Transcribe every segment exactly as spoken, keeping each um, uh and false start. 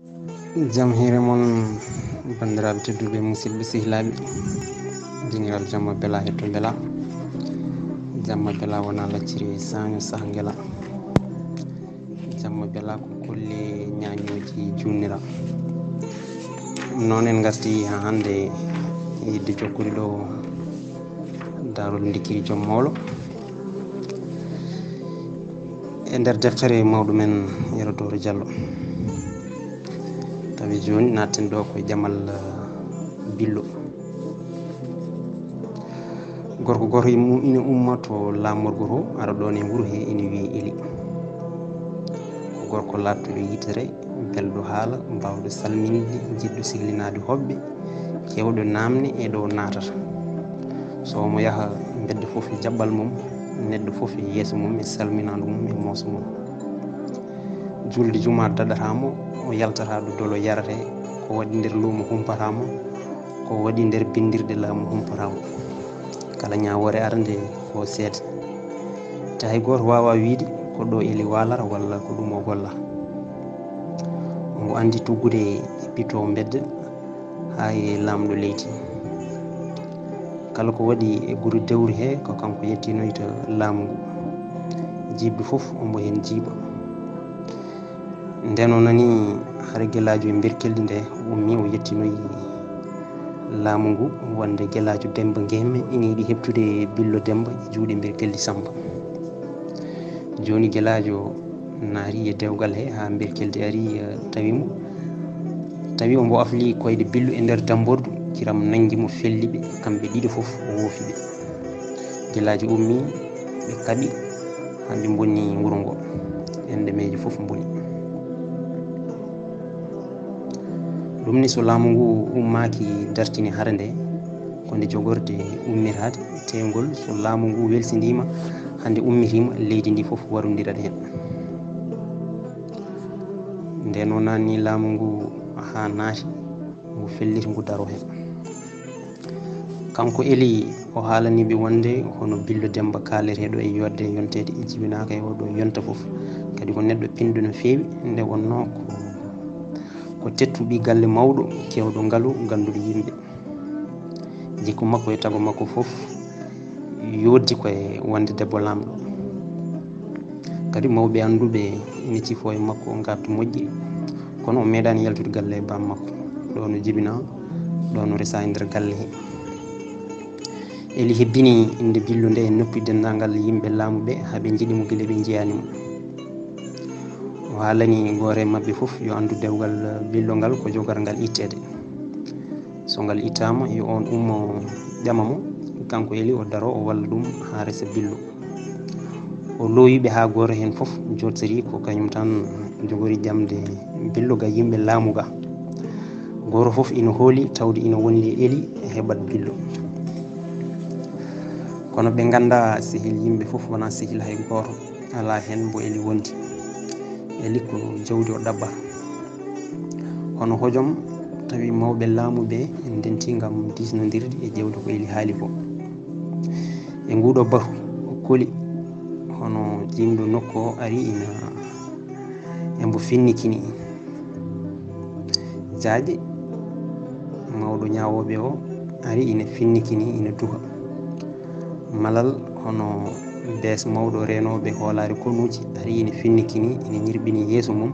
Jam hiire mon, banndiraaɓe tedduɓe, musidɓe sehilaaɓe. Jingiral jamma bela hetto bela. Jamma bela wona lacciri saño sah ngela. Jamma bela ko kolle ñañooji junnira. Noon en ngarti haa hannde e yidde jokkude ɗo Daarol Ndikkiri Joom Mawlo. E nder deftere mawɗo men Yero Dooro Jallo. Tawi jooni natten ɗo koye jamal, eh, Billo. Gorko gooto ina umma to laamorgo to, ara ɗoon e wuro he ina wiyee Eli. Ko gorko laaɓtuɗo yitere, belɗo haala, baawɗo salminde, jiɗɗo sihlinaade hoɓɓe, keewɗo naamne e ɗo naatata. So omo yaha mbedda fof e jaɓɓal mum, neɗɗo fof e yeeso mum, e salminaandu mum, e mooso mum. Juulde jumaa daɗataa mo, o yaltataa ɗo dolo yaratee, ko waɗi nder luumo humpataa mo, ko waɗi nder binndirɗe laamu humpataa mo. Kala ñaawoore arande ko seede. Te hay gooto waawaa wiyde ko ɗo Eli waalata walla ko ɗum o golla. Omo anndi tuggude e ɓittoowo mbedda haa e laamɗo leydi. Kala ko waɗi e gure dewri he ko kanko yettinoyta laamu ngu. Jiiɓdu fof omo heen jiiɓa. Ndeen o nani hare Gelaajo e Mberkeldi nde, o ummii o yettinoyi laamu ngu wonde Gelaajo Demmba Ngehme ina yiɗi heɓtude Billo Demmba e juuɗe Mberkeldi Sammba. Jooni Gelaajo naati e dewgal he haa Mberkeldi ari, eh, tawi mo. Tawi omo afli koyɗe Billo e nder dammbordu, kiram nanngi mo felli ɓe, kamɓe ɗiɗo fof o woofi ɓe. Gelaajo ummii, ɓe kaɓi haa ɓe mbonni wuro ngo. Enɗemeeje fof mboni. Ɗum ni so laamu ngu ummaaki dartini hare nde, ko nde jogorde ummiraade, teengol so laamu ngu welsindiima, hannde ummitiima, leydi ndi fof warundirat heen. Ndeen o naatni laamu ngu haa naati, ngu felliti ngu daro heen. Kanko Eli o haalani ɓe wonde hono Billo Demmba kaaleteeɗo e yodde e yonteede e jibinaaka e oɗo yonta fof. Kadi ko neɗɗo pinɗo no feewi, nde wonnoo ko, ko teettuɗo galle mawɗo, keewɗo ngalu, gannduɗo yimɓe. Jikku makko e tago makko fof yooɗdi ko e wonde debbo laamɗo. Kadi mawɓe annduɓe ina cifoo e makko ngartu moƴƴi, kono o meeɗaani yaltude galle e baam makko. Ɗo no jibinaa, ɗo no resaa e nder galle he. Eli hebbini innde Billo nde e noppi denndaangal yimɓe laamu ɓe, haa ɓe njiɗi mo gila ɓe njiyaani mo. O haalani gooto e maɓɓe fof yo anndu dewgal Billo ngal ko jogargal itteede. So ngal ittaama, yo oon ummo ƴama mo, kanko Eli o daro, o walla ɗum haa resa Billo. O loowi ɓe haa gooto heen fof jooɗtorii ko kañum tan jogori ƴamde Billo ga yimɓe laamu ga. Gooto fof ina hooli tawde ina wondi e Eli heɓat Billo. Kono ɓe nganndaa sehil yimɓe fof, wonaa sehil hay gooto, alaa heen mbo Eli wondi. Eli ko jawdi o ɗaɓɓata. Hono hojom, tawi mawɓe laamu ɓe ndenti ngam diisnondirde e ƴeewde ko Eli haali ko. E nguuɗo batu, o koli hono jiimɗo nokku o ari ina e mbo finnikini. Jaaƴe, mawɗo ñaawooɓe o ari ina finnikini, ina duha. Malal hono bees mawɗo reenooɓe hoolaare konuuji ari ina finnikini, ina ñirɓini yeeso mum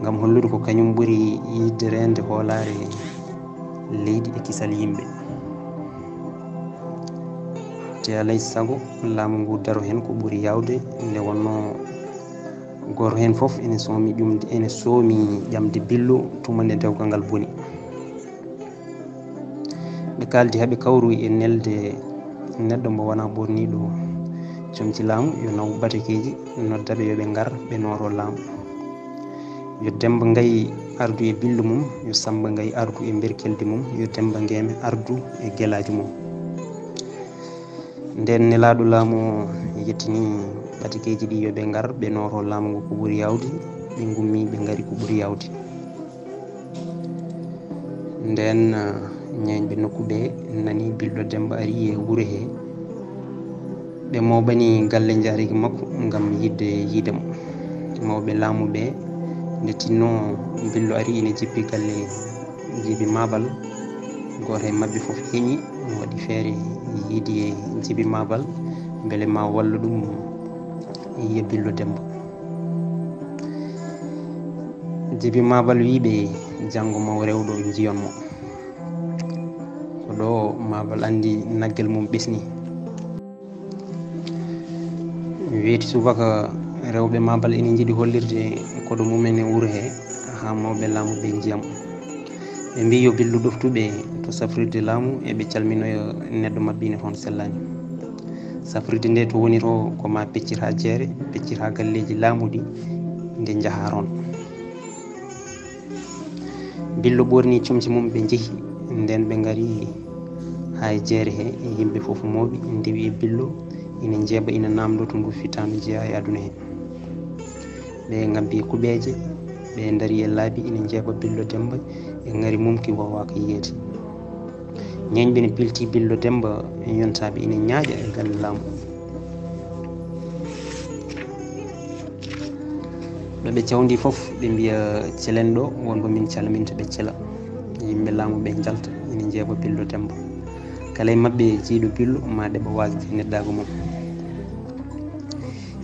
ngam hollude ko kañum ɓuri yiɗde reende hoolaare leydi e kisal yimɓe. Te alay sago laamu ngu daro heen ko ɓuri yaawde, nde wonnoo gooto heen fof ene soomi ƴumde, ene soomi ƴamde Billo tuma nde dewgal ngal boni. Ɓe kaaldi haa ɓe kawroyi e nelde neɗɗo mbo wonaa ɓorniiɗo comci laamu, yo naw batakeeji, nodda ɓe yo ɓe ngar, ɓe nooro laamu. Yo Demmba Ngaye ardu e Billo mum, yo Sammba Ngaye ardu e Mberkeldi mum, yo Demmba Ngehme ardu e Gelaajo mum. Ndeen nelaaɗo laamu o yettini batakeeji ɗi yo ɓe ngar, ɓe nooro laamu ngu ko ɓuri yaawde, ɓe ngummi, ɓe ngari ko ɓuri yaawde. Ndeen, ah, ñeeñɓe nokku ɓe nani Billo Demmba ari e wuro he. Ɓe mooɓani galle njaarigi makko ngam yiɗde yiide mo. Mawɓe laamu ɓe Nde tinno, Billo ari ina jippi galle Jibi Mabal. Gooto e maɓɓe fof heñi, waɗi feere yiidi e Jibi Mabal, mbele ma wallu ɗum yiya Billo Demba. Jibi Mabal wii ɓe, "Janngo maw rewɗo njiyon mo." Ko ɗo Mabal anndi naggel mum ɓesni. Weeti subaka, rewɓe Mabal ina njiɗi hollirde koɗo mumen e wuro he, haa mawɓe laamu ɓe njiya mo. Ɓe mbii yo Billo ɗoftu ɓe to safrirde laamu, eɓe calminoya neɗɗo maɓɓe ina toon sellaani. Safrirde nde to woni to, ko ma peccir haa jeere, peccir haa galleeji laamu ɗi, nde njahaa toon. Billo ɓorni comci mum, ɓe njehi. Nden ɓe ngari haa e jeere he, e yimɓe fof mooɓi, ndewi e Billo, ina njeeɓa, ina naamndoo to ndu fitaandu jeyaa e aduna he. Ɓe ngabbi e kuɓeeje, ɓe ndari e laabi, ina njeeɓa Billo Demba e ŋari mum ki waawaaka yiyeede. Ñeeñɓe ne pilti Billo Demba, e yontaaɓe ina ñaaƴa e galle laamu. Ɗo ɓe cawndi fof, ɓe mbiya, "Celen ɗo, wonɓe min calminta." Ɓe cela. Yimɓe laamu ɓe njalta, ina njeeɓa Billo Demba. Kala e maɓɓe jeyɗo Billo, ma ɗeɓa waasde neɗɗaagu mum.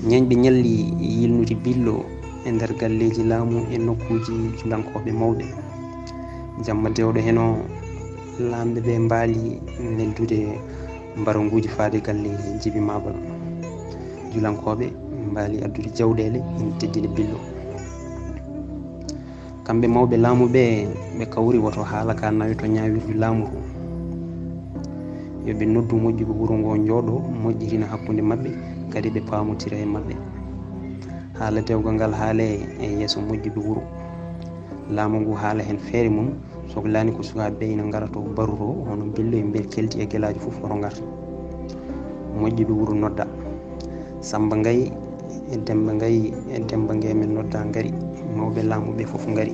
Ñeeñɓe ñalli yilnude Billo e nder galleeji laamu e nokkuuji julankooɓe mawɓe. Jamma dewɗo heno, laamɓe ɓe mbaali neldude mbaronguuji faade galle Jibi Mabal. Julankooɓe mbaali addude jawɗeele ina teddina Billo. Kamɓe mawɓe laamu ɓe, ɓe kawri woto haala ka nawi to ñaawirdu laamu to. Yo ɓe noddu moƴƴuɓe wuro ngo njooɗo, moƴƴitina hakkunde maɓɓe, kadi ɓe paamotira e maɓɓe. Haala dewgal ngal haale e yeeso moƴƴuɓe wuro. Laamu ngu haala heen feere mum, soklaani ko sukaaɓe ɓe ina ngara to baruro, hono Billo e Mbelkeldi e gelaajo fof hoto ngarta. Moƴƴuɓe wuro nodda. Samba Ngay e Demba Ngay e Demba Ngay men nodda ngari. Mawɓe laamu ɓe fof ngari.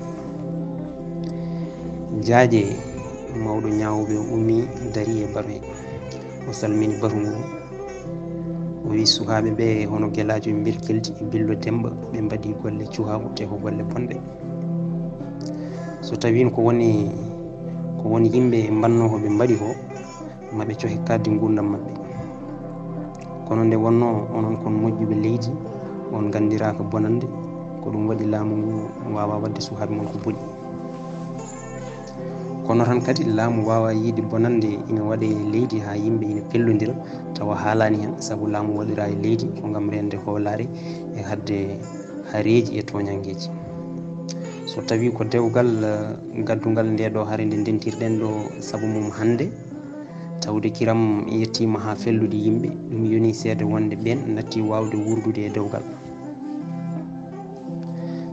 Jaaje, mawɗo ñaawuɓe o ummi, dari e batu he. O salmini batu ngu. O wi sukaaɓe ɓe hono gelaajo e Mbelkeldi e Billo Demba, ɓe mbaɗi golle cuhaagu te ko golle bonɗe. So tawiino ko woni, ko woni yimɓe mbannoo ko ɓe mbaɗi ko, ma ɓe cohe kaɗdi nguurndam maɓɓe. Kono nde wonnoo onon kon moƴƴuɓe leydi, on nganndiraaka bonannde, ko ɗum waɗi laamu ngu waawaa waɗde sukaaɓe mon ko boni. Kono tan kadi laamu waawaa yiide bonannde ina waɗee e leydi haa yimɓe ina pellondira, tawa haalaani heen, sabu laamu waɗiraa e leydi ko ngam reende hoolaare e haɗde hareeji e tooñanngeeji. So tawii ko dewgal, eh, gaddungal nde ɗo hare nde ndentirɗen ɗo sabu mum hannde, tawde kiram yettiima haa fellude yimɓe, ɗum yonii seede wonde ɓeen natti waawde wuurdude e dewgal.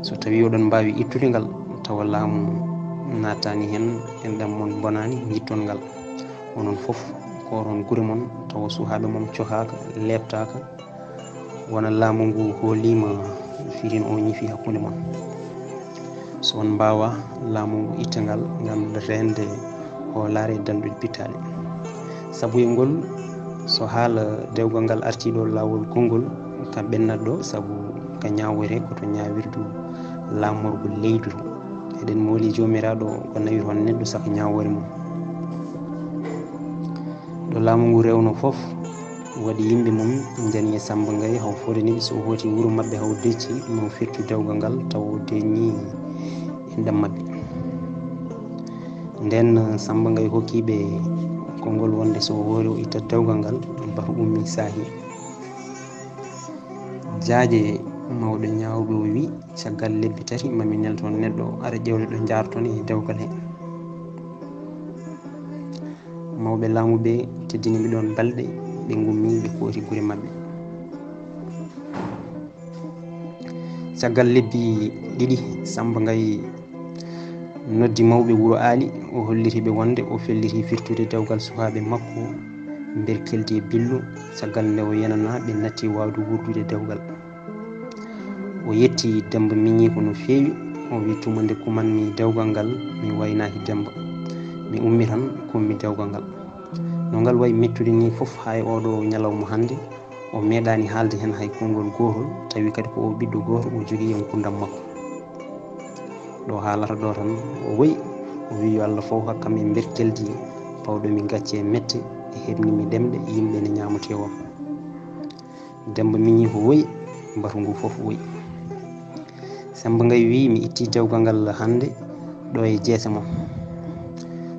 So tawii oɗon mbaawi ittude ngal, tawa laamu naataani heen, enɗam mon bonaani, njitton ngal. Onon fof, kooron gure mon, tawa sukaaɓe mon cohaaka, leeptaaka, wona laamu ngu hooliima, firin o ñifi hakkunde mon. So on mbaawaa, laamu ngu itta ngal ngam reende hoolaare e danndude pittaali. Sabu e ngol, so haala dewgal ngal artii ɗo laawol konngol, ka ɓennat ɗo, sabu ka ñaawoore ko to ñaawirdu laamorgo leydi to. Eɗen mooli Joomiraaɗo ko nawi toon neɗɗo saka ñaawoore mum. Ɗo laamu ngu rewno fof, waɗi yimɓe mum njani e Samba Ngay, haw fodani ɓe, so o hooti wuro maɓɓe haw decci, mo firtu dewgal ngal, tawa o deñi enɗam maɓɓe. Nden Samba Ngay hokki ɓe konngol wonde so o hoori o itta dewgal ngal, batu ummi saahi. Jaaje, mawɗo ñaawuɓe o wi, caggal lebbi tati mami nelton neɗɗo ara ƴeewde ɗo njaarton e dewgal he. Mawɓe laamu ɓe teddini ɓe ɗoon balɗe, ɓe ngummi, ɓe kooti gure maɓɓe. Caggal lebbi ɗiɗi, Samba Ngay noddi mawɓe wuro Aali, o holliti ɓe wonde o felliti firtude dewgal sukaaɓe makko Mberkeldi e Billo. Caggal nde o yenanaa, ɓe natti waawde wuurdude dewgal. O yetti Demmba miñiiko no feewi, o wi, "Tuma nde kumanmi dewgal ngal, mi waynaaki Demmba. Mi ummi tan, kummi dewgal ngal." No ngal wayi mettude nii fof, haa e ooɗoo ñalawma hannde, o meeɗaani haalde heen hay konngol gootol, tawi kadi ko o ɓiɗɗo gooto, o jogii e nguurndam makko. Ɗo haalata ɗo tan, o woyi, o wi yo Allah fow hokkam e mberkeldi, pawɗo mi gacce e mette, e heɓni mi ɗemɗe, yimɓe ne ñaamo teewam. Demmba miñi ko woyi, mbatu ngu fof woyi. Semmba Ngaye wi mi itti dewgal ngal hannde ɗo e jeese mon.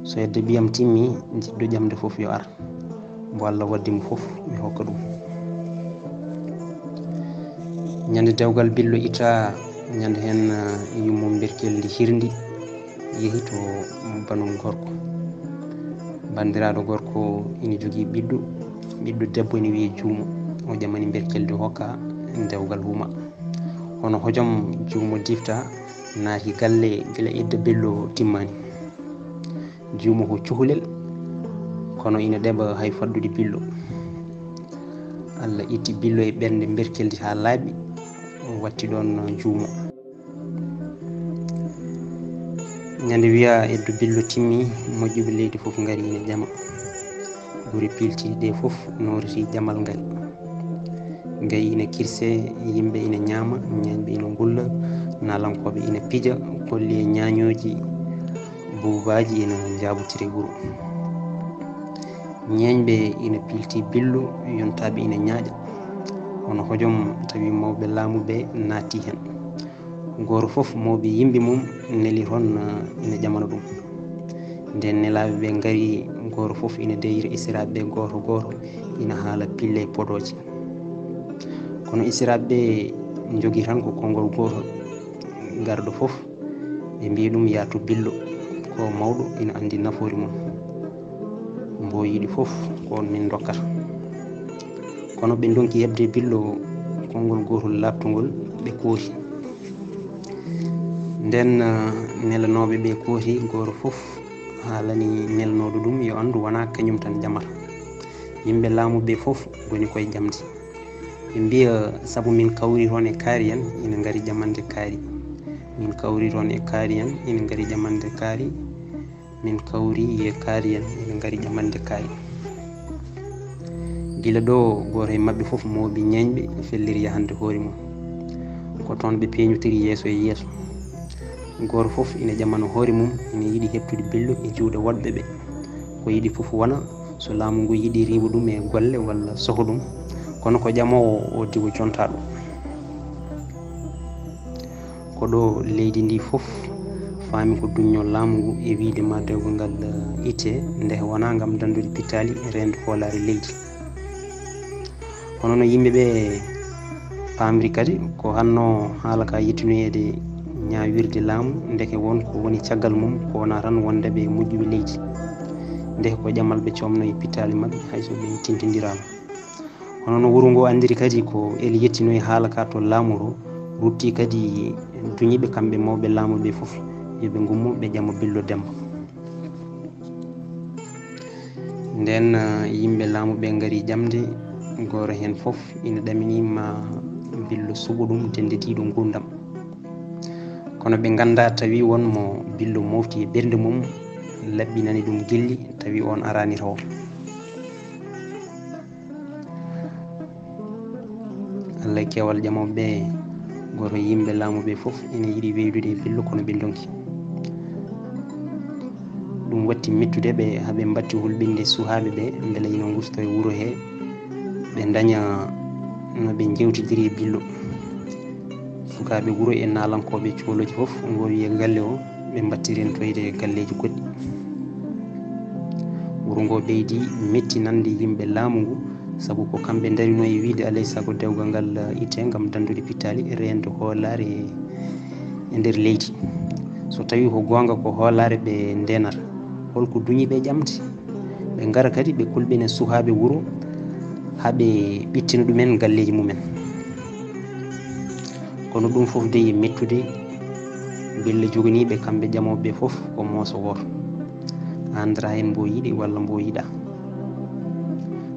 So hedde ɓiyam timmi, jiɗɗo ƴamde fof yo ar. Mbo Allah waddi mo fof, mi hokka ɗum. Ñande dewgal Billo itta, ñande heen, eh, yummo mberkeldi hirndi yehi to banum gorko. Banndiraaɗo gorko ina jogii ɓiɗɗo, ɓiɗɗo debbo ina wiyee Juumo. O ƴamani mberkeldi hokka dewgal Huma. Hono hojom Juumo difta naati galle gila idda Billo timmani. Juumo ko cukalel, kono ina ɗeɓa hay faddude Billo. Allah itti Billo e ɓernde mberkeldi haa laaɓi, o watti ɗoon Juumo. Ñande wiya eddu Billo timmi, moƴƴuɓe leydi fof ngari ina ƴama. Gure piiltiiɗe ɗe fof nooriti ƴamal ngal. Ngayi ina kirse, yimɓe ina ñaama, ñaañɓe ina ngulla, naalankooɓe ina pija, kolli e ñaañooji, buubaaji ina njaabotiri wuro. Ñeeñɓe ina piilti Billo, yontaaɓe ina ñaaƴa. Hono hojom tawi mawɓe laamu ɓe naatti heen. Gooto fof mawɓe yimɓe mum neli toon, eh, ina ƴamana ɗum. Nden nelaaɓe ɓe ngari, gooto fof ina deyira esiraaɓe ɓe gooto gooto, ina haala pille e podooje. Kono esiraaɓe ɓe njogii tan ko konngol gooto, garɗo fof ɓe mbiya ɗum yaa to Billo, ko mawɗo ina anndi nafoore mum. Mbo yiɗi fof ko on min ndokkata. Kono ɓe ndonki heɓde Billo konngol gootol laaɓtungol, ɓe kooti. Nden, eh, nelanooɓe ɓe kooti, gooto fof haalani nelanooɗo ɗum yo anndu wonaa kañum tan ƴamata. Yimɓe laamu ɓe fof ngoni koye ƴamde. Ɓe mbiya sabu min kawri toon e kaari en, ina ngari ƴamande kaari. Min kawri toon e kaari en, ina ngari ƴamande kaari. Min kawri e kaari en, ina ngari ƴamande kaari. Gila ɗo, gooto e maɓɓe fof mooɓi ñeeñɓe, felliri yahande hoore mum. Ko toon ɓe peeñotiri yeeso e yeeso. Gooto fof ina ƴamano hoore mum, ina yiɗi heɓtude Billo e juuɗe woɗɓe ɓe. Ko yiɗi fof wona so laamu ngu yiɗi riiwa ɗum e golle walla soho ɗum. Kono ko ƴamoowo o diwo jontaaɗo. Ko ɗo leydi ndi fof faami ko duñño laamu ngu e wiyde ma dewgal ngal, eh, itte, nde wonaa ngam danndude pittaali, reende hoolaare leydi. Hono no yimɓe ɓe paamri kadi, ko hanno haala ka yettinoyeede ñaawirde laamu, ndeke won ko woni caggal mum, ko wonaa tan wonde ɓe moƴƴuɓe leydi. Ndeke ko ƴamal ɓe coomno e pittaali maɓɓe, hay so ɓe tintindiraama. Hono no wuro ngo anndiri kadi, ko eli yettinoyi haala ka to laamu to, rutti kadi duñiiɓe kamɓe mawɓe laamu ɓe fof, yo ɓe ngummo, ɓe ƴama Billo Demmba. Nden, eh, yimɓe laamu ɓe ngari ƴamde, gooto heen fof ina ɗamini ma Billo suɓo ɗum dennditiiɗo nguurndam. Kono ɓe nganndaa tawi won mo Billo mofti e ɓernde mum, laɓɓinani ɗum gilli, tawi oon araani tawo. Allah e keewal ƴamooɓe ɓe, gooto e yimɓe laamu ɓe fof ina yiɗi weydude e Billo, kono ɓe ndonki. Ɗum watti mettude ɓe, haa ɓe mbatti hulɓinde suhaaɓe ɓe, mbele ina ngusto e wuro he, ɓe ndaña no ɓe njeewtidiri e Billo. Sukaaɓe wuro e naalankooɓe coolooji fof ngoowi e galle o, ɓe mbattirentoyde e galleeji goɗɗi. Wuro ngo ɓeydi mettinande yimɓe laamu ngu, sabu ko kamɓe ndarino e wiyde alay sago dewgal ngal itte ngam danndude pittaali e reende hoolaare e nder leydi. So tawii ko goonga ko hoolaare ɓe ndeenata, holko duñi ɓe ƴamde? Ɓe ngara kadi ɓe kulɓina suhaaɓe wuro haa ɓe ɓittina ɗumen galleeji mumen. Kono ɗum fof dey e mettude, Billo joganii ɓe kamɓe ƴamooɓe ɓe fof ko mooso wooto. Anndataa heen mbo yiɗi walla mbo yiɗaa.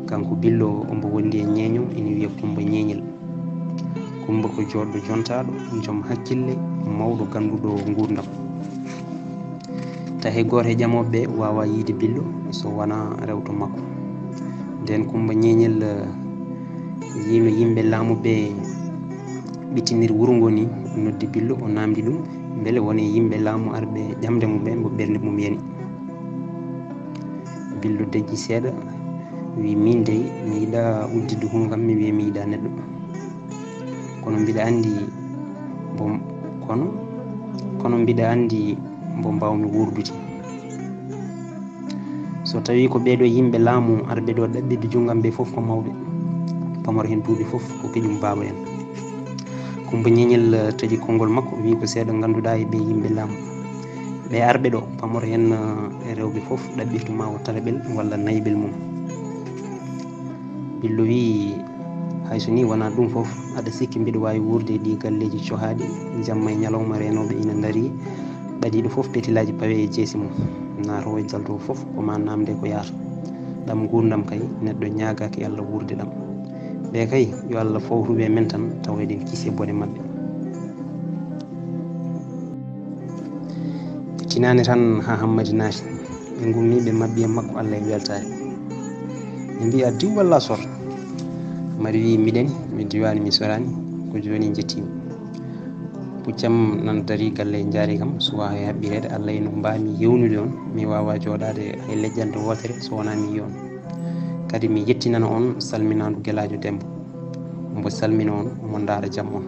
Kanko Billo omo wondi e ñeeño ina wiyee Kummba Ñeeñel. Kummba ko jooɗɗo jontaaɗo, joom hakkille, mawɗo gannduɗo nguurndam. Tahe gooto e ƴamooɓe ɓe waawaa yiyde Billo so wonaa rewto makko. Nden Kummba Ñeeñel, eh, yii no yimɓe laamu ɓe ɓittiniri wuro ngo ni, noddi Billo, o naamndi ɗum, Mbele won e yimɓe laamu arɓe ƴamde mo ɓe mbo ɓernde mum yani. Billo dejji seeɗa, wi: "Min dey, mi yiɗa udditde hunuko am, mi wiya mi yiɗa neɗɗo. Kono mbiɗa anndi mbo, kono, kono mbiɗa anndi mbo mbaawmi wuurdude." So tawii ko ɓee ɗoo yimɓe laamu arɓe ɗoo ɗaɓɓitde junngo am ɓe fof ko mawɓe, pamaro heen duuɓi fof ko keƴum baaba en. Kumba Ñeñel taƴi konngol makko, wi: "Ko seeɗa ngannduɗaa e ɓee yimɓe laamu. Ɓee arɓe ɗoo, pamaro heen, eh, rewɓe fof ɗaɓɓirtu ma o tataɓel walla nayaɓel mum." Billo wi: "Hay so nii wonaa ɗum fof, aɗa sikki mbiɗa waawi wuurde e ɗii galleeji cohaaɗi, jamma e ñalawma reenooɓe ina ndarii, ɓadiiɗo fof petilaaji pawe e jeesi mum, naatoowo e jaltoowo fof ko ma naamnde ko yahata. Ɗam nguurndam kay, neɗɗo ñaagaaki Allah wuurde ɗam. Ɓee kay, yo Allah fawtu ɓe men tan, tawa eɗen kiisi e bone maɓɓe." Tinaani tan haa Hammadi naati. Ɓe ngummi, ɓe maɓɓi e makko, Allah e weltaare. Ɓe mbiya: "Diw walla sor?" Hammadi wi: "Miɗen, mi diwaani, mi soraani, ko jooni njettiimi. Puccam nan darii galle, njaari kam, suwaa e haɓɓireede, Allah e no mbaami yewnude on, mi waawaa jooɗaade hay lejjannde wootere so wonaa mi yiya on. Kadi mi yettinana on salminaandu Gelaajo Demba. Mbo salmina on, mbo ndaara jam on."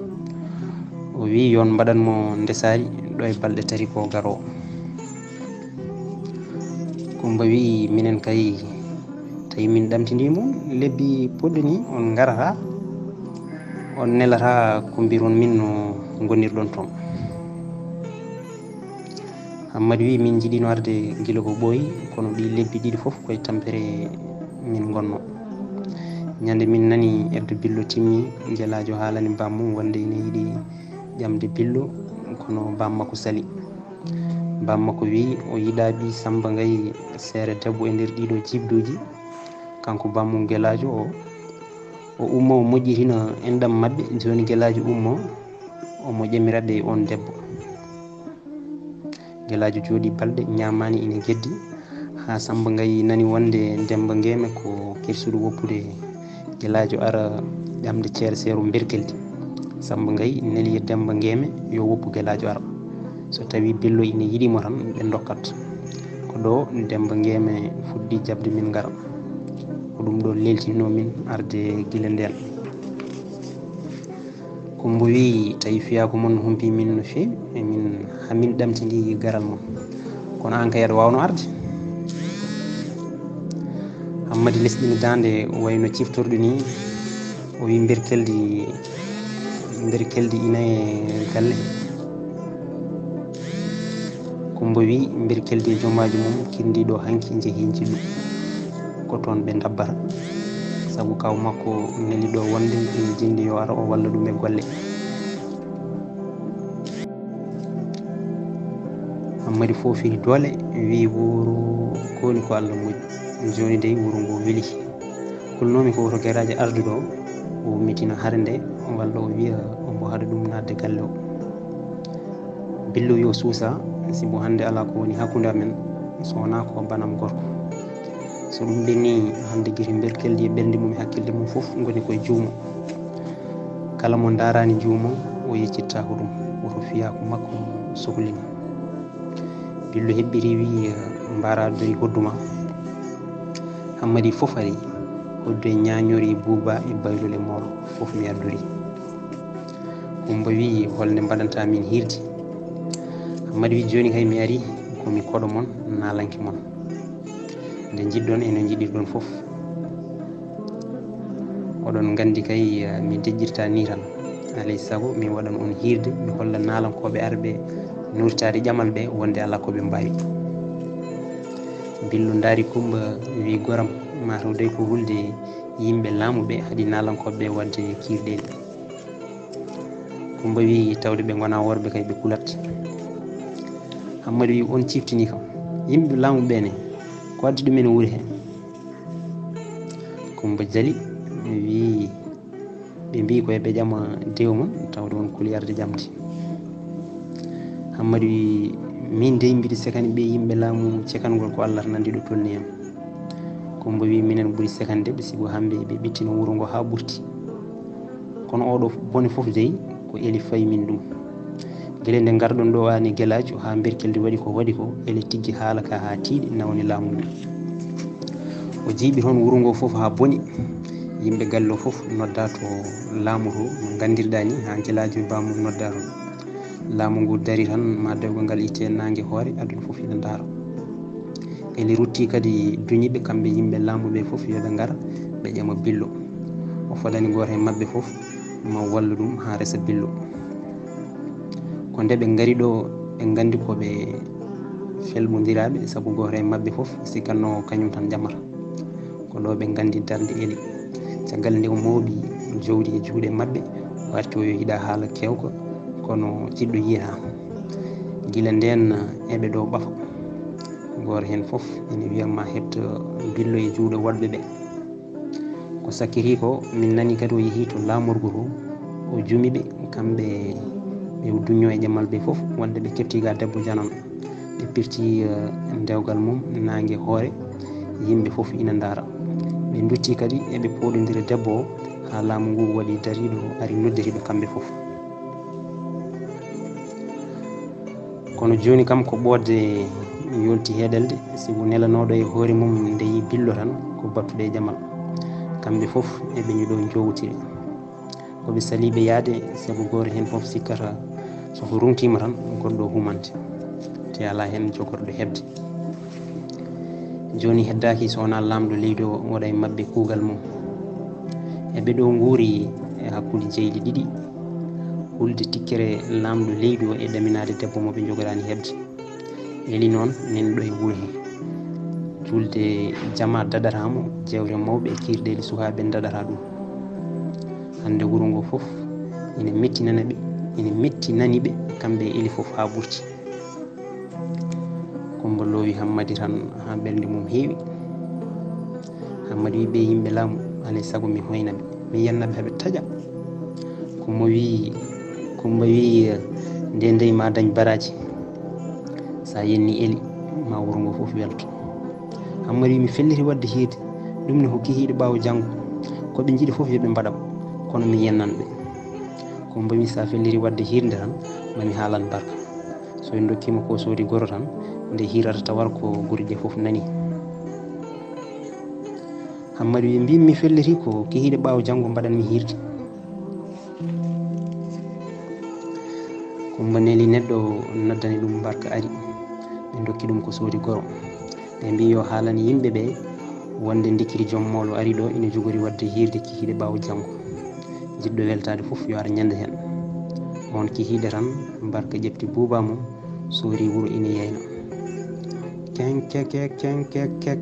O wi: "Yo on mbaɗan mo ndesaari ɗo e balɗe tati ko garoo." Kumba wi: "Minen kay, tawi min ɗamtindii mon, lebbi puɗɗi nii on ngarata, on nelata ko mbiiron min no ngonirɗon toon." Hammadi wi: "Min njiɗino arde gila ko ɓooyi, kono ɗii lebbi ɗiɗi fof koye tampere min ngonno. Ñande min nani Eddo Billo timmi, Gelaajo haalani bammum wonde ina yiɗi ƴamde Billo, kono bammakko sali. Bammakko wi o yiɗa ɓii Samba Ngayi seere debbo e nder ɗiɗo jibduuji. Kanko bammum Gelaajo o, o umma o moƴƴitina enɗam maɓɓe. Jooni Gelaajo ummo, omo ƴamira ɗe on debbo." Gelaajo jooɗi balɗe, ñaamaani ina geddi, haa Samba Ngayi nani wonde Demba Ngeeme ko kersuɗo woppude Gelaajo ara ƴamde ceere seero Mberkeldi. Samba Ngayi neli e Demba Ngeeme yo woppu Gelaajo ara. So tawii Billo ina yiɗi mo tan, ɓe ndokkat. Ko ɗo Demba Ngeeme fuɗɗi jaɓde min ngara. Ko ɗum ɗo leeltinoo min arde gila ndeen. Kumba wi: "Tawi fiyaaku mon no humpii min no feewi, e min, haa min ɗamtindii garal mon. Kono aan kay aɗa waawno arde?" Hammadi lesɗini daande wayno ciftorɗo nii, o wi: "Mberkeldi, Mberkeldi ina e galle?" Kumba wi: "Mberkeldi e jomaaji mum kirndii ɗo hanki, njehii njillu. Ko toon ɓe ndabbata. Sabu kaw makko neli ɗo wonde ina jinndi yo ar o walla ɗum e golle." Hammadi foofiri doole, wi: "Wuro ko woni ko Allah moƴƴi. Jooni dey wuro ngo weli. Kulnoomi ko woto garaaji ardu ɗo, o ummitina hare nde, walla o wiya omo haɗa ɗum naatde galle o. Billo yo suusa, sibu hannde alaa ko woni hakkunde amen, so wonaa ko banam gorko. So ɗum ɓenni, hannde gite Mberkeldi e ɓernde mum e hakkille mum fof ngoni koye juumo. Kala mo ndaaraani juumo, o yeccittaako ɗum, woto fiyaaku makko sohlin." Billo heɓɓiri wi: "Mbaara doy hodduma." Hammadi fof ari, hoddu e ñaañoori e buuba e baylol e moolo, fof mi addori. Kumba wi: "Holnde mbaɗanta min hiirde?" Hammadi wi: "Jooni kay mi ari, ko mi koɗo mon, naalanke mon. Nde njiɗɗon e no njiɗirɗon fof. Oɗon nganndi kay, eh, mi deƴƴirta nii tan. Alay sago mi waɗan on hiirde, mi holla naalankooɓe arɓe nurtaade ƴamal ɓe wonde alaa ko ɓe mbaawi." Billo ndaari Kumba wi: "Goram, mataw dey ko hulde yimɓe laamu ɓe haɗi naalankooɓe ɓe waɗde kiirɗeeli." Kumba wi: "Tawde ɓe ngonaa worɓe kay ɓe kulat." Hammadi wi: "On ciftinii kam. Yimɓe laamu ɓe ne, ko addi ɗumen wuro he?" Kumba jali wi: "Ɓe mbii ko eɓe ƴama dew mon, tawde on kuli arde ƴamde." Hammadi wi: "Min dey mbiɗa sekani ɓe yimɓe laamu cekangol ko Allah nanndi ɗo tolni en." Kumba wi: "Minen ɓuri sekande ɓe, sibu hamɓe eɓe ɓittina wuro ngo haa ɓurti. Kono oɗo bone fof dey ko eli fayi min ɗum. Gila nde ngarɗon ɗo ani Gelaajo haa Berkeldi waɗi ko waɗi ko, eli tiggi haala ka haa tiiɗi, nawni laamu ngu. O jiiɓi toon wuro ngo fof haa boni. Yimɓe galle o fof nodda to laamu to, no nganndirɗaa ni, haa Gelaajo e bammum nodda toon. Laamu ngu dari tan, ma dewgal ngal itte naange hoore, aduna fof ina ndaara. Eli rutti kadi duñiiɓe kamɓe yimɓe laamu ɓe fof yo ɓe ngar, ɓe ƴama Billo. O fodani gooto e maɓɓe fof ma wallu ɗum haa resa Billo. Ko nde ɓe ngari ɗo, ɓe nganndi ko ɓe felɓondiraaɓe, sabu gooto e maɓɓe fof sikkatnoo kañum tan ƴamata. Ko ɗo ɓe nganndi darnde eli. Caggal nde o mooɓi jowdi e juuɗe maɓɓe, o arti o yohiɗa haala kewka, kono jiɗɗo yiyataa. Gila ndeen, eɓe ɗo ɓafa. Gooto heen fof ene wiya ma heɓto Billo e juuɗe woɗɓe ɓe. Ko sakkiti ko, min nani kadi o yehi to laamorgo to, o jumi ɓe, kamɓe ɓe o duñño e ƴamal ɓe fof, wonde ɓe kepti ga debbo janan. Ɓe pirti, eh, dewgal mum naange hoore, yimɓe fof ina ndaara. Ɓe ndutti kadi eɓe pooɗondira debbo o, haa laamu ngu waɗi dariiɗo, ari noddiriiɓe kamɓe fof. Kono jooni kam ko ɓoodde yolti heɗelde, sibu nelanooɗo e hoore mum nde yi Billo tan ko battude e ƴamal. Kamɓe fof eɓe ñuɗo njowtiri. Ko ɓe saliiɓe yaade, sabu gooto heen fof sikkata so ko runtiima tan goɗɗo humante, te alaa heen jogorɗo heɓde. Jooni heddaaki so wonaa laamɗo leydi o waɗa e maɓɓe kuugal mum. Eɓe ɗo nguuri e hakkunde jeyli ɗiɗi, hulde tikkere laamɗo leydi o e ɗaminaade debbo mo ɓe njogoraani heɓde. Eli noon nani ɗo e wuro he. Julde jama daɗata mo, jewre mawɓe e kiirɗeeli sukaaɓe daɗata ɗum. Hannde wuro ngo fof ina mettinana ɓe, ina mettinani ɓe kamɓe e Eli fof haa ɓurti. Kumba loowi Hammadi tan haa ɓernde mum heewi. Hammadi wi ɓe yimɓe laamu, alay sago mi hoyna ɓe, mi yenna ɓe haa ɓe taƴa. Kumba wi, Kumba wi, nde ndey ma dañ baraaji. Sa yenni Eli, ma wuro ngo fof welto. Hammadi wi mi felliti waɗde hiirde, ɗum ne ko kihiiɗe ɓaawo janngo. Ko ɓe njiɗi fof yo ɓe mbaɗam, kono mi yennan ɓe. Kumba wi sa felliti waɗde hiirde tan, mami haalan barka. So en ndokkima ko soodi goro tan, nde hiirata tawar ko guri ɗe fof nani. Hammadi wi mbimi mi felliti ko kihiiɗe ɓaawo janngo mbaɗanmi hiirde. Kumba neli neɗɗo noddani ɗum barka ari. Ɓe ndokki ɗum ko soodi goro. Ɓe mbi yo haalan yimɓe ɓe wonde ndikkiri joom moolo ari ɗo ina jogori waɗde hiirde kihiiɗe ɓaawo janngo. Jiɗɗo weltaade fof yo ar ñande heen. On kihiiɗe tan barka ƴefti buuba mum, soori wuro ina yeyna. Kenkeke, kenkekek.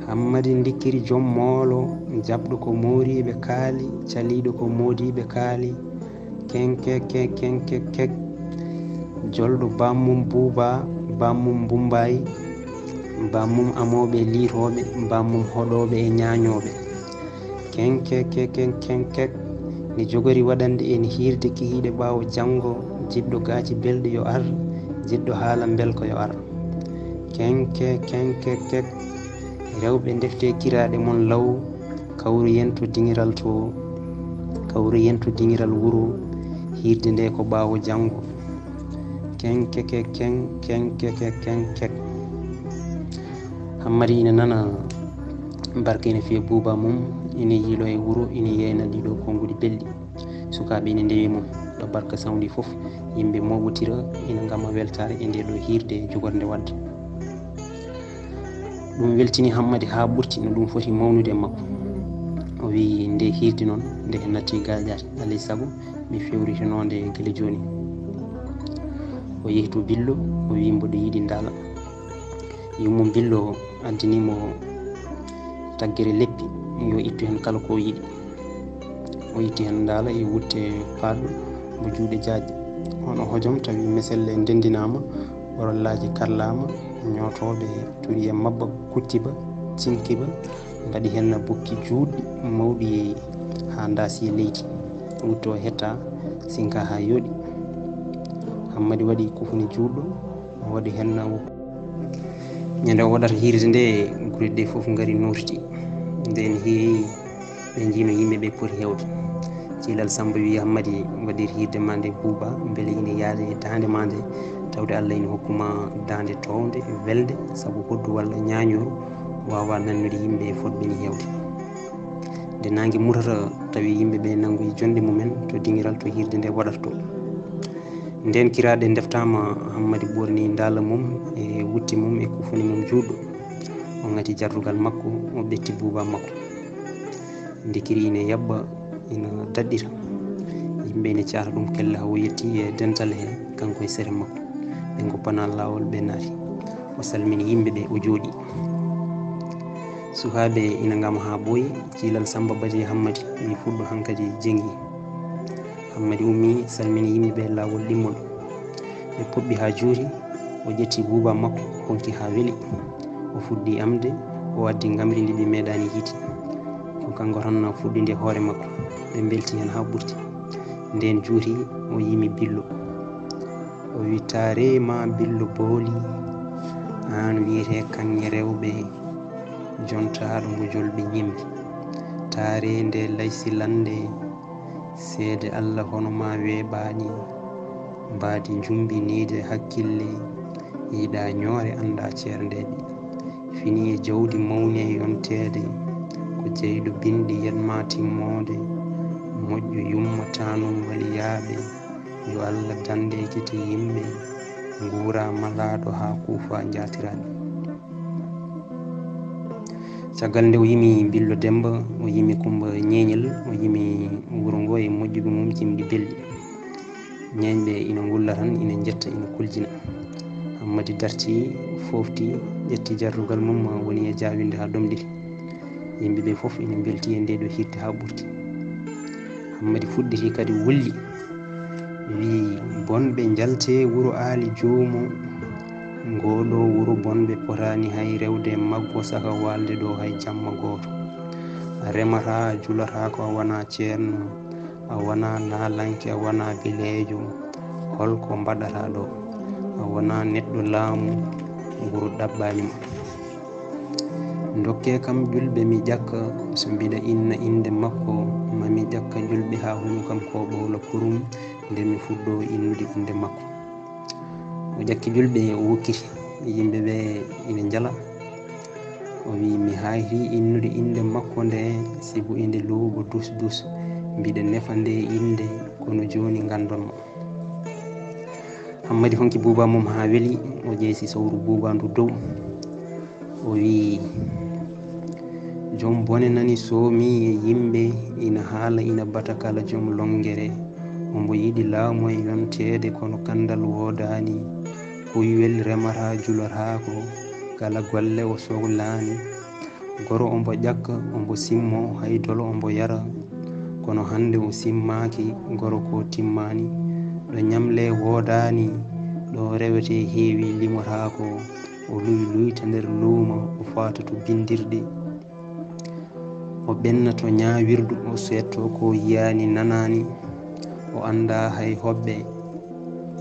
Hammadi ndikkiri joom moolo, jaɓɗo ko mooriiɓe kaali, caliiɗo ko moodiiɓe kaali. Kenkeke, kenkekek. Jolɗo bammum buuba, bammum mbumbaay, bammum amooɓe liitooɓe, bammum hoɗooɓe e ñaañooɓe. Kenkeke, kenkekek. Ni jogori waɗande en hiirde kihiiɗe ɓaawo janngo, jiɗɗo gaaci belɗi yo ar, jiɗɗo haala mbelko yo ar. Kenke, kenkekek. Rewɓe ndefte kiraaɗe mon law, kawru yen to diŋiral to, kawru yen to diŋiral wuro, hiirde nde ko ɓaawo janngo. Kenkeke, ken, kenkeke, kenkek. Hammadi ina nana barka ina fiya buuba mum, ina yiilo e wuro, ina yeyna ɗiɗo konnguɗi belɗi. Sukaaɓe ina ndewi mum. Ɗo barka sawndi fof, yimɓe mooɓotira ina ngama weltaare e nde ɗo hiirde jogornde waɗde. Ɗum weltini Hammadi haa ɓurti no ɗum foti mawnude e makko. O wi nde hiirde noon, nde natti gaajaare, alay sago mi fewritinoonde gila jooni. O yehi to Billo, o wi mboɗo yiɗi ndaala. Yummum Billo addani mo taggere leppi, yo ittu heen kala ko o yiɗi. O itti heen ndaala e wutte paɗɗo mbo juuɗe jaajɗe. Hono hojom tawi meselle ndendinaama, ɓorollaaji karlaama, ñootooɓe turi e mabba, kutti ba, cinki ba, mbaɗi heen bukki juutɗi mawɗi haa ndaasi e leydi. Wutte o hetta, sinka haa yooɗi. Hammadi waɗi kufuni juutɗo, o waɗi heen Ñande o waɗata hiirde nde, gure ɗe fof ngari nurti. Nden heewi ɓe njiino yimɓe ɓe poti heewde. Cilal Samba wi, Hammadi, waɗir hirde ma nde Buuba, mbele ine yaada e daande ma nde, tawde Allah ine hokkuma daande townde, welde, sabu hoddu walla ñaañooru waawa nannude yimɓe e fotɓe ni heewde. Nde naange mutata, tawi yimɓe ɓe nanngoyi jonɗe mumen to dingiral to hirde nde waɗata to. Nden kiraaɗe ndeftaama, Hammadi ɓoorni ndaala mum e wutte mum e kufune mum juutɗo. O ŋati jardugal makko, o ɓetti Buuba makko. Nde kiri ine yaɓɓa, ina daɗɗita. Yimɓe ine caata ɗum kelle haa o yetti e dental he, kanko e sere makko. Ɓe ngoppana laawol, ɓe naati. O salmini yimɓe ɓe, o jooɗi. Sukaaɓe ina ngama haa ɓooyi, Cilal Samba bati Hammadi, wi, fuɗɗo hankadi jengi. Hammadi ummi, salmini yimɓe ɓe laawol ɗimmol. Ɓe puɓɓi haa juuti, o ƴetti Buuba makko, honki haa weli. O fuɗɗi amde, o addi ngamri ndi ɓe meeɗaani yiide. Ko kanko tan fuɗɗi nde hoore makko. Ɓe mbelti heen haa ɓurti. Ndeen juuti, o yimi Billo. O wi, taare ma Billo Booli, aan wiyetee kaŋŋe rewɓe, jontaaɗo mo jolɓe ñimbi. Taare nde laysi lande, seede Allah hono ma weeɓaani, mbaadi njumbiniide hakkille, yiɗa ñoore annda ceerndeeɓe. Fini e jawdi mawni e yonteede, ko jeyɗo binndi yetma timmoode, moƴƴo yumma taanum waliyaaɓe, yo Allah dande e gite yimɓe, nguura malaaɗo haa kuufa njaatiraaɓe. Caggal nde o yimi Billo Demba, o yimi Kumba Ñeeñel, o yimi wuro ngo e moƴƴuɓe mum jimɗi belɗi. Ñeeñɓe ina ngulla tan, ina njetta, ina kuljina. Hammadi darti, foofti, ƴetti jardugal mum, woni e jaawinde haa domɗiti. Yimɓe ɓe fof ina mbelti e nde ɗo hirde haa ɓurti. Hammadi fuɗɗiti kadi wulli, wi, bonɓe njalte wuro Aali Joomo. Ngoo ɗo wuro bonɓe potaani hay rewde e maggo saka waalde ɗo hay jamma gooto. A remataa, a julataako, a wonaa ceerno, a wonaa naalanke, a wonaa beleejo. Hol ko mbaɗataa ɗo? A wonaa neɗɗo laamu, wuro ɗaɓɓaani ma. Ndokkee kam julɓe mi ƴakka, so mbiɗa inna innde makko, ma mi ƴakka julɓe haa hunu kam ko ɓowla kurum, nde mi fuɗɗoo innude innde makko. O ƴakki julɓe, o wokkiti, yimɓe ɓe ina njala. O wi, mi haayri innude innde makko nde, sibu inde luuɓo dus dus, mbiɗa nefa nde innde, kono jooni nganndon mo. Hammadi honki buuba mum haa weli, o ƴeesi sawru buuba ndu dow. O wi, joom bone nani soomi e yimɓe ina haala ina bata kala joom lonngere. Ombo yiɗi laamu e yonteede kono kanndal woodaani. Kuywel remataa julataako, kala golle o sohlaani. Goro ombo ƴakka, ombo simmo, hay dolo ombo yara. Kono hannde o simmaaki, goro ko timmaani. Ɗo ñamle woodaani, ɗo rewete heewi limotaako. O luy luyta nder luuma, o faata to binndirɗi. O ɓenna to ñaawirdu, o seetto ko yiyaani nanaani. O annda hay hoɓɓe,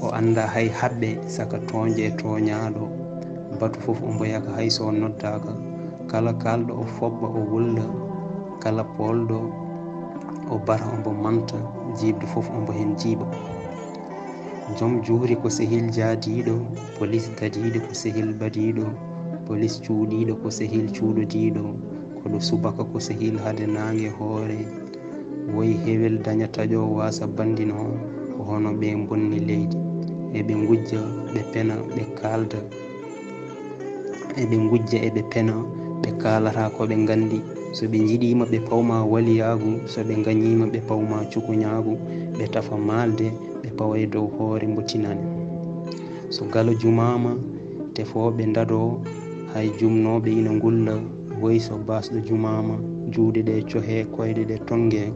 o annda hay haɓɓe saka tooñde e tooñaaɗo. Batu fof ombo yaka hay so noddaaka. Kala kaalɗo o foɓɓa o wulla, kala poolɗo o bata ombo manta, jiiɓdu fof ombo heen jiiɓa. Joom juuri ko sehil jaadiiɗo, polis dadiiɗo ko sehil badiiɗo, polis cuuɗiiɗo ko sehil cuuɗodiiɗo, koɗo subaka ko sehil hade naange hoore. Woy hewel daña taƴo waasa banndinoo, ko hono ɓe mbonni leydi. Eɓe ngujja, ɓe pena, ɓe kaalda. Eɓe ngujja, eɓe pena, ɓe kaalata ko ɓe nganndi. So ɓe njiɗiima, ɓe pawma waliyaagu, so ɓe ngañiima, ɓe pawma cukuñaagu, ɓe tafa maalde, ɓe pawa e dow hoore mbo tinani. So galo jumaama, tefooɓe ndadoo, hay jumnooɓe ina ngulla, woy so baasɗo jumaama, juuɗe ɗe cohee, koyɗe ɗe tonngee,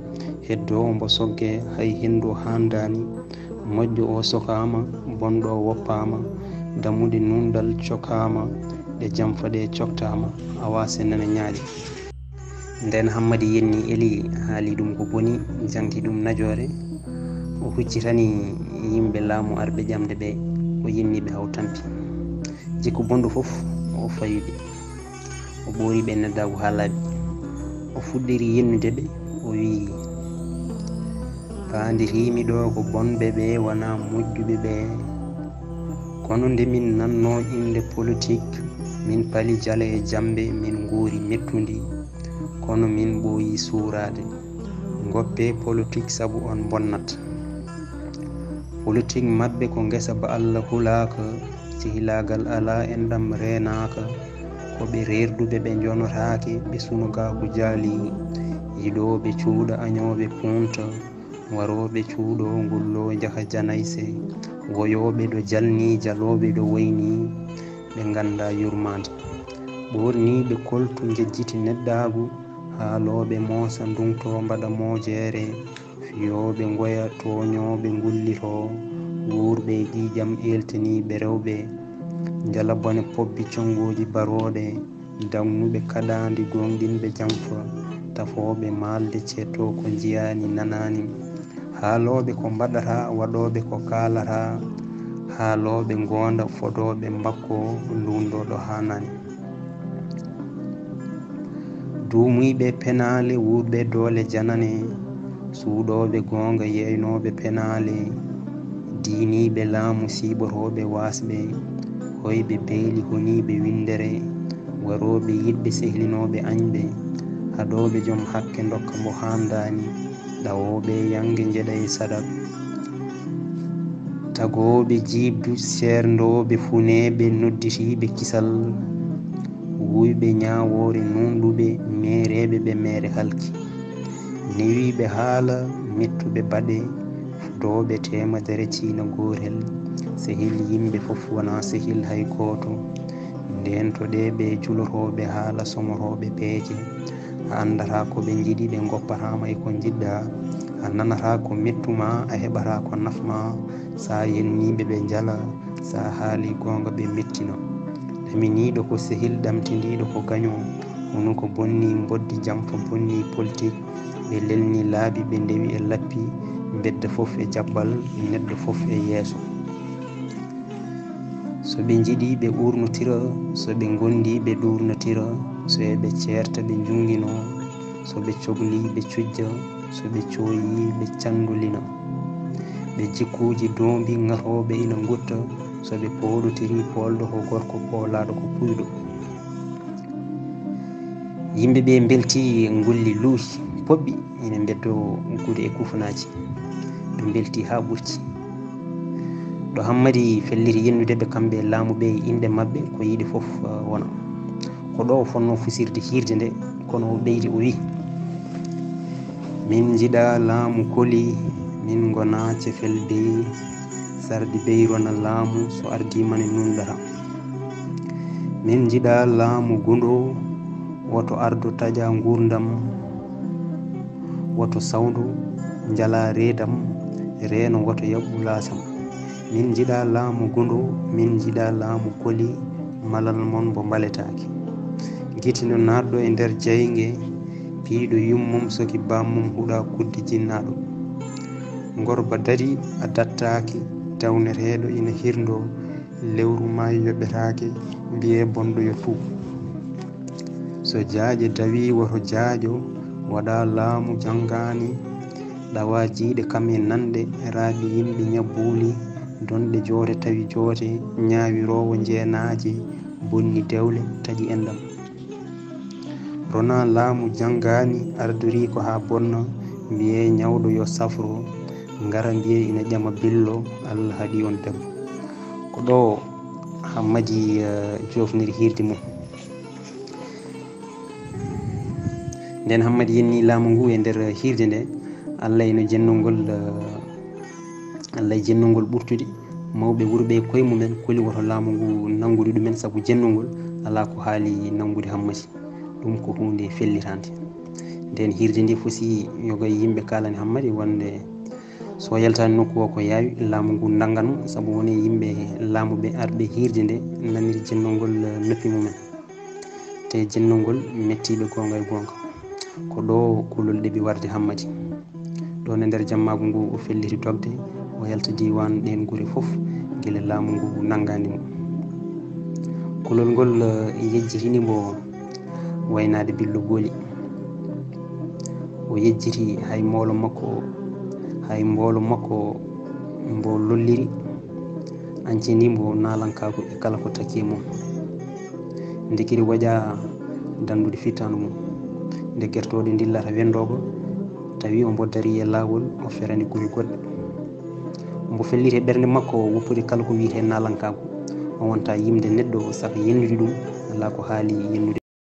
heddoo ombo soggee, hay henndu haandaani. Moƴƴo o sokaama, bonɗo o woppaama, dammuɗe nuunɗal cokaama, ɗe jamfa ɗe coktaama, awa se nana ñaaƴa. Nden Hammadi yenni Eli, haali ɗum ko boni, jangti ɗum najoore. O huccitani yimɓe laamu arɓe ƴamde ɓe, o yenni ɓe haw tampi. Jikku bonɗo fof o fayude. O ɓoori ɓe neddaagu haa laaɓi. O fuɗɗiri yennude ɓe, o wiyi, Paandirimi ɗo ko bonɓe ɓe wona moƴƴuɓe ɓe. Kono nde min nanno innde politik, min pali jale e jambe, min nguuri mettundi. Kono min ɓooyi suuraade. Ngoppe politik sabu on bonnat. Politik maɓɓe ko ngesa ba Allah hulaaka, sehilaagal alaa, enɗam reenaaka. Ko ɓe reerduɓe ɓe njonotaake, ɓe sunugaaku jaali. Yiɗooɓe cuuɗa, añooɓe punta. Warooɓe cuuɗo ngullo njaha janayse, woyooɓe ɗo jalni, jalooɓe ɗo woyni, ɓe ngannda yurmaande. Ɓoorniiɓe koltu njejjiti neɗɗaagu, haalooɓe moosa ndungto mbaɗa moojeere, fiyooɓe ngoya tooñooɓe ngullito, wuurɓe e ƴiiƴam eeltaniiɓe rewɓe, njala bone pobbi conngooji barooɗe, dagnuɓe kaɗaandi gooŋɗinɓe jamfa, tafooɓe maalde ceeto ko njiyaani nanaani, haalooɓe ko mbaɗata, waɗooɓe ko kaalata, haalooɓe ngoonda, fodooɓe mbakko, luundo ɗo haanaani. Duumuyɓe penaale, wuurɓe doole janane, suuɗooɓe goonga, yeeynooɓe penaale, diiniiɓe laamu, siiɓotooɓe waasɓe, hoyɓe beeli, honiiɓe winndere, warooɓe yiɗɓe, sehlinooɓe añɓe, haɗooɓe joom hakke, ndokka mbo haandaani, ɗawooɓe yannge, njeɗa e saɗak, tagooɓe jiiɓdu, seerndooɓe funeeɓe, nodditiiɓe kisal, wuyɓe ñaawoore, nuunɗuɓe, meereeɓe ɓe meere halki, newiiɓe haala, mettuɓe baɗe, fudooɓe teemedere ciina gootel, sehil yimɓe fof wonaa sehil hay gooto, ndeentoɗee ɓe julotooɓe haala, somotooɓe peeje, a anndataa ko ɓe njiɗi, ɓe ngoppataama e ko njiɗɗaa, a nanataa ko mettu maa, a heɓataa ko naf maa, so a yenniiɓe ɓe njala, so a haali goonga ɓe mettina. Ɗaminiiɗo ko sehil, ɗamtindiiɗo ko gaño, wonu ko bonni mboddi jamfa, bonni politik, ɓe lelni laabi, ɓe ndewi e lappi, mbedda fof e jabbal, neɗɗo fof e yeeso. So ɓe njiɗi ɓe uurnotira, so ɓe ngondi ɓe ɗuurnotira, so eɓe ceerta ɓe njungino, so ɓe cogli ɓe cujja, so ɓe cooyi ɓe candulina. Ɓe jikkuuji doombi ŋatooɓe ina ngutta, so ɓe pooɗotiri poolɗo ko gorko, poolaaɗo ko puyɗo. Yimɓe ɓe mbelti, ngulli luuhi, poɓɓi ina mbeddo gude e kufunaaji. Ɓe mbelti haa ɓurti. Ɗo Hammadi felliti yennude ɓe kamɓe e laamu ɓe e inɗe maɓɓe, ko yiɗi fof, eh, wona. Ko ɗo o fotnoo fusirde hiirde nde, kono o ɓeydi o wiyi, min njiɗa laamu koli, min ngona cefel beyi, sardi beyi rona laamu, so ardii mane nunɗata. Min njiɗa laamu gundo, woto ardo taƴa nguurndam, woto sawndu njala reedam, reeno woto yaɓɓu laasam. Min njiɗa laamu gundo, min njiɗa laamu koli, malal mon mbo mbaletaaki. Gitino naatɗo e nder jaynge, piiɗo yummum soki bammum huɗa kuddi jinnaaɗo. Ngorba daɗi a dattaaki, dawneteeɗo ina hirndo, lewru maayi yoɓetaake, mbiye bonɗo yo tuub. So jaaƴe dawi woto jaaƴo, waɗa laamu janngaani, ɗawa jiiɗe kam e nanɗe, raaɓi yimɓe ñabbuuli, donɗe joote tawi joote, ñaawiroowo njeenaaje, bonni dewle, taƴi enɗam. Rona laamu janngaani, ardori ko haa bonna, mbiye ñawɗo yo safro, ngara mbiye ina ƴama billo, Allah haɗi on debbo. Ko ɗo Hammadi, eh, joofniri hiirde mum. Nden Hammadi yenni laamu ngu e nder hiirde nde, Allah ino jennongol, eh, Allah e jennongol ɓurtude, mawɓe wuro ɓe koye mumen koli woto laamu ngu nanngude ɗumen, sabu jennongol alaa ko haali nanngude Hammadi. Ɗum ko huunde fellitaande. Nden hiirde nde fusi yoga e yimɓe kaalani Hammadi wonde so yaltaani nokku o ko yaawi laamu ngu nanngan mo, sabu woni yimɓe laamu ɓe arɓe hiirde nde naniri jennongol noppi mumen. Te jennongol mettiiɓe goonga e goonga. Ko ɗo kulol ɗeɓi warde Hammadi. Ɗon e nder jammaagu ngu o felliti dogde, o yalta diiwaan ɗeen gure fof, gila laamu ngu nanngaani mo. Kulol ngol, eh, yejjitini mbo waynaade billo booli. O yejjiti hay moolo makko o, Hay mboolo makko mbo lolliri, ancini mbo naalankaagu e kala ko takki e mum. Nde kiri waƴa dandude fittaandu mum, nde gertooɗe ndillata wendoogo, tawi ombo darii e laawol, o ferani gure goɗɗe. Ombo felliti e ɓernde makko woppude kala ko wiyetee naalankaagu. O wonta yimde neɗɗo saka yennude ɗum, alaa ko haali yennude.